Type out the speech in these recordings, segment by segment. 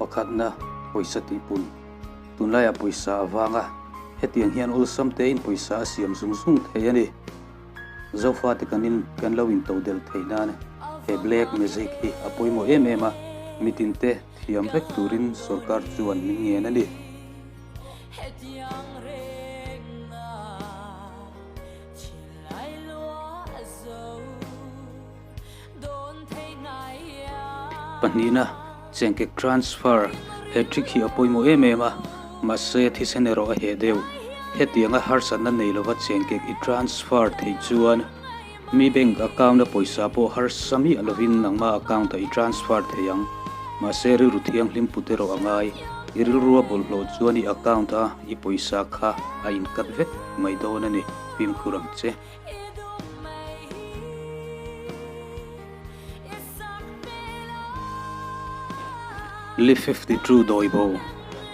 Pakhatna, pawisa tihpun. Tunlaiah pawisa a vang a, hetiang hian awlsam tein pawisa a siam zung zung thei a ni. Zofate kan in kan lo intodelh theih nan he black magic hi a pawimawh em em a, mitinte thiam vek turin sorkar chuan min ngen a ni. Pahnihna, chengkek transfer, he trick hi a pawimawh em em a, mahse thisen erawh a heh deuh. Hetianga harsatna nei lova chengkek i transfer theih chuan mi bank account a pawisa pawh harsa miah lovin nangma account ah i transfer thei ang. Mahse rilru thianghlim put erawh a ngai. I rilrua bawlhhlawh chuan i account a i pawisa kha a inkat vek mai dawn a ni, fimkhur ang che. Live 52 Dawibo,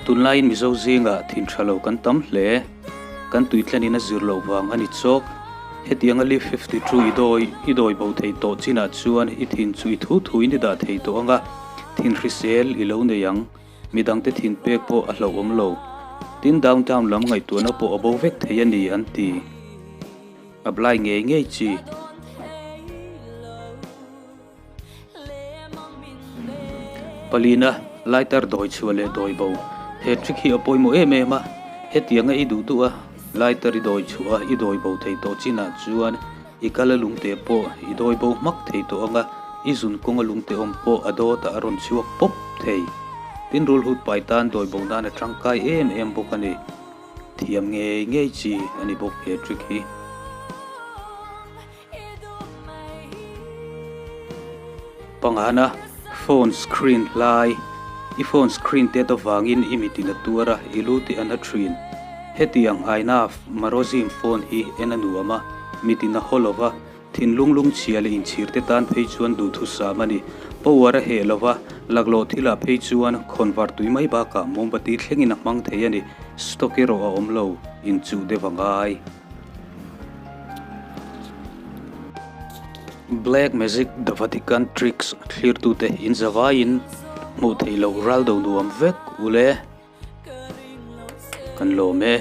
Tunlaiin Mizo zingah thin tha lo kan tam hle. Kan tuitlenin a zir loh vang a ni chawk. Hetianga Live 52 i dawi i dawibo thei tawh chinah chuan i thin chu i thu thuin i dah thei tawh ang a, thin hrisel i lo nei ang. Midangte thin pek pawh a hlauhawm lo. Tin, downtown lam ngaihtuahna pawh a bo vek thei a ni, an ti. Apply ngei ngei chi. Palina, lighter dawi chhuah leh dawi bo. He trick hi a pawimawh em em a, hetianga i duh duh a, lighter i dawi chhuah a, i dawi bo thei tawh chinah chuan i kal a lungte pawh i dawi bo hmak thei tawh ang a, i zun kawng a lungte awm pawh a dawtah a rawn chhuak pawp thei. Tin, rulhut pai tan dawi bo nan a tangkai em em bawk a ni. Thiam ngei ngei chi a ni bawk he trick hi. Pangana, Phone screen hlai, I phone screen tet avangin i mit in a tuar a, i lu tih a na thin. Hetiang Ainaf Marozim phone hi en a nuam a, mit in a haw lo va, Thinlung lungchhia leh inchhir te tan phei chuan duhthusam a ni. Power a heh lo va, laklawh thilah phei chuan khawnvar tui mai bakah mombati thlengin a hmang thei a ni. Stock erawh a awm lo, inchuh deuh a ngai. Black Magic The Vatican Tricks thlirtute inzavaiin hmuh theih loh ral do nuam vek ule. Kan lawm e.